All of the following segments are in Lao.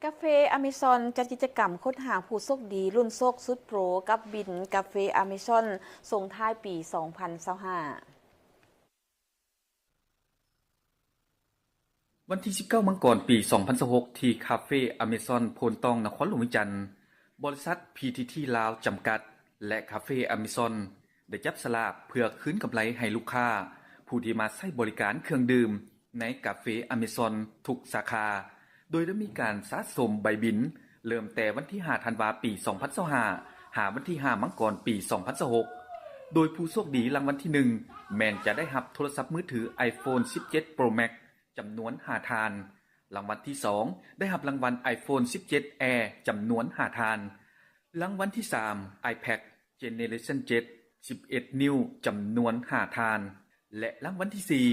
ກາເຟອາເມຊອນຈັດກິດຈະກຳຄົ້ນຫາຜູ້ໂຊກດີລຸ້ນໂຊກສຸດໂປຣກັບບິນກາເຟອາເມຊອນສົ່ງທ້າຍປີສອງພັນຊາວຫ້າ. ວັນທີສິບເກົ້າມັງກອນປີສອງພັນຊາວຫົກ ທີ່ຄາເຟອາເມຊອນໂພນຕ້ອງ ນະຄອນຫຼວງວຽງຈັນ, ບໍລິສັດ ພີທີທີ ລາວ ຈຳກັດ ແລະ ຄາເຟອາເມຊອນ ໄດ້ຈັບສະລາກເພື່ອຄືນກຳໄລໃຫ້ລູກຄ້າຜູ້ທີ່ມາໃຊ້ບໍລິການເຄື່ອງດື່ມໃນກາເຟອາເມຊອນທຸກສາຂາ, ໂດຍໄດ້ມີການສະສົມໃບບິນ ເລີ່ມແຕ່ວັນທີຫ້າທັນວາປີສອງພັນຊາວຫ້າ ຫາວັນທີຫ້າມັງກອນປີສອງພັນຊາວຫົກ ໂດຍຜູ້ໂຊກດີລາງວັນທີໜຶ່ງ ແມ່ນຈະໄດ້ຮັບໂທລະສັບມືຖື iPhone ສິບເຈັດ Pro Max ຈຳນວນຫ້າທ່ານ, ລາງວັນທີສອງ ໄດ້ຮັບລາງວັນ iPhone ສິບເຈັດ Air ຈຳນວນຫ້າທ່ານ, ລາງວັນທີສາມ iPad Generation ເຈັດ ສິບເອັດ ນິ້ວ ຈຳນວນຫ້າທ່ານ ແລະ ລາງວັນທີສີ່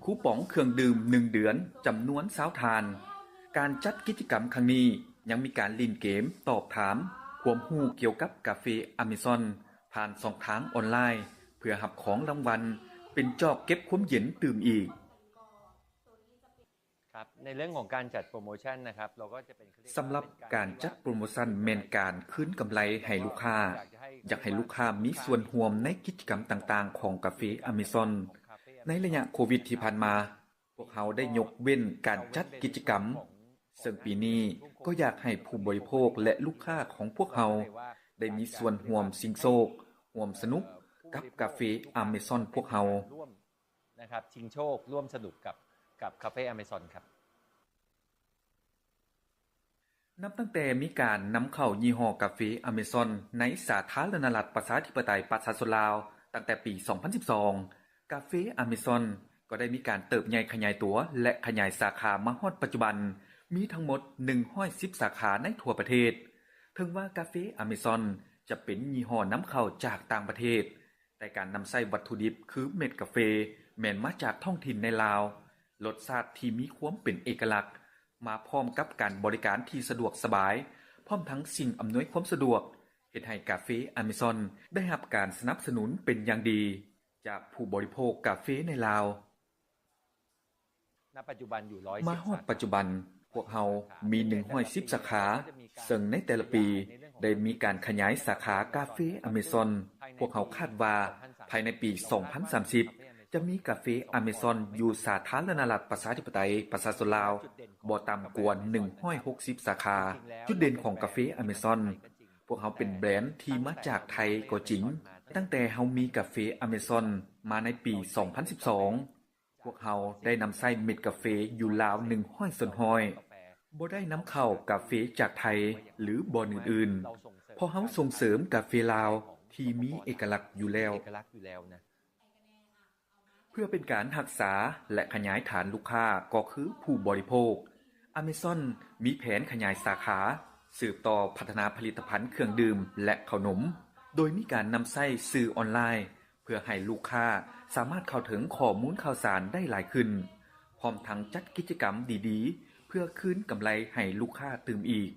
ຄູປອງເຄື່ອງດື່ມໜຶ່ງເດືອນ ຈຳນວນຊາວທ່ານ. ການຈັດກິດຈະກຳຄັ້ງນີ້ ຍັງມີການຫຼິ້ນເກມຕອບຖາມຄວາມຮູ້ກ່ຽວກັບກາເຟອາເມຊອນ ຜ່ານຊ່ອງທາງອອນລາຍ ເພື່ອຮັບຂອງລາງວັນເປັນຈອກເກັບຄວາມເຢັນຕື່ມອີກ. ครับ ในเรื่องของการจัดโปรโมชั่นนะครับ เราก็จะเป็น ສຳລັບການຈັດໂປຣໂມຊັນແມ່ນການຄືນກຳໄລໃຫ້ລູກຄ້າ. ຢາກໃຫ້ລູກຄ້າມີສ່ວນຮ່ວມໃນກິດຈະກຳຕ່າງໆຂອງກາເຟອາເມຊອນ. ໃນໄລຍະໂຄວິດທີ່ຜ່ານມາ, ພວກເຮົາໄດ້ຍົກເວັ້ນການຈັດກິດຈະກຳ, ເຊິ່ງປີນີ້ກໍຢາກໃຫ້ຜູ້ບໍລິໂພກ ແລະ ລູກຄ້າຂອງພວກເຮົາໄດ້ມີສ່ວນຮ່ວມຊິງໂຊກ, ຮ່ວມສະໜຸກກັບກາເຟອາເມຊອນພວກເຮົາ. นะครับ ชิงโชคร่วมสนุกกับ กับคาเฟ่อเมซอนครับ. ນັບຕັ້ງແຕ່ມີການນຳເຂົ້າຍີ່ຫໍ້ກາເຟອາເມຊອນໃນສາທາລະນະລັດປະຊາທິປະໄຕປະຊາຊົນລາວ ຕັ້ງແຕ່ປີສອງພັນສິບສອງ, ກາເຟອາເມຊອນກໍໄດ້ມີການເຕີບໃຫຍ່ຂະຫຍາຍຕົວ ແລະ ຂະຫຍາຍສາຂາມາຮອດປັດຈຸບັນ ມີທັງໝົດໜຶ່ງຮ້ອຍສິບສາຂາໃນທົ່ວປະເທດ. ເຖິງວ່າກາເຟອາເມຊອນຈະເປັນຍີ່ຫໍ້ນຳເຂົ້າຈາກຕ່າງປະເທດ, ແຕ່ການນຳໃຊ້ວັດຖຸດິບຄືເມັດກາເຟແມ່ນມາຈາກທ້ອງຖິ່ນໃນລາວ. ລົດຊາດທີ່ມີຄວາມເປັນເອກະລັກ ມາພ້ອມກັບການບໍລິການທີ່ສະດວກສະບາຍ, ພ້ອມທັງສິ່ງອຳນວຍຄວາມສະດວກ, ເຮັດໃຫ້ກາເຟອາເມຊອນໄດ້ຮັບການສະໜັບສະໜູນເປັນຢ່າງດີຈາກຜູ້ບໍລິໂພກກາເຟໃນລາວ. ณ ปัจจุบันอยู่ มาฮอดปัจจุบัน พวกเฮามี หนึ่งร้อยสิบ สาขา ซึ่งในแต่ละปีได้มีการขยายสาขากาเฟอเมซอน. พวกเฮาคาดว่าภายในปี สองพันสามสิบ จะมีกาเฟอเมซอนอยู่สาธารณรัฐประชาธิปไตยประชาชนลาวบ่ต่ำกว่า หนึ่งร้อยหกสิบ สาขา. จุดเด่นของกาเฟอเมซอน พวกเฮาเป็นแบรนด์ที่มาจากไทยก็จริง, ตั้งแต่เฮามีกาเฟอเมซอนมาในปี สองพันสิบสอง ພວກເຮົາໄດ້ນຳໃຊ້ເມັດກາເຟຢູ່ລາວ ໜຶ່ງຮ້ອຍສ່ວນຮ້ອຍ, ບໍ່ໄດ້ນຳເຂົ້າກາເຟຈາກໄທ ຫຼື ບ່ອນອື່ນໆ, ເພາະເຮົາສົ່ງເສີມກາເຟລາວທີ່ມີເອກະລັກຢູ່ແລ້ວ. ເພື່ອເປັນການຮັກສາ ແລະ ຂະຫຍາຍຖານລູກຄ້າ ກໍຄືຜູ້ບໍລິໂພກ, ອາເມຊອນມີແຜນຂະຫຍາຍສາຂາ, ສືບຕໍ່ພັດທະນາຜະລິດຕະພັນເຄື່ອງດື່ມ ແລະ ເຂົ້າໜົມ, ໂດຍມີການນຳໃຊ້ສື່ອອນລາຍ ເພື່ອໃຫ້ລູກຄ້າສາມາດເຂົ້າເຖິງຂໍ້ມູນຂ່າວສານໄດ້ຫຼາຍຂຶ້ນ, ພ້ອມທັງຈັດກິດຈະກຳດີໆ ເພື່ອຄືນກຳໄລໃຫ້ລູກຄ້າຕື່ມອີກ.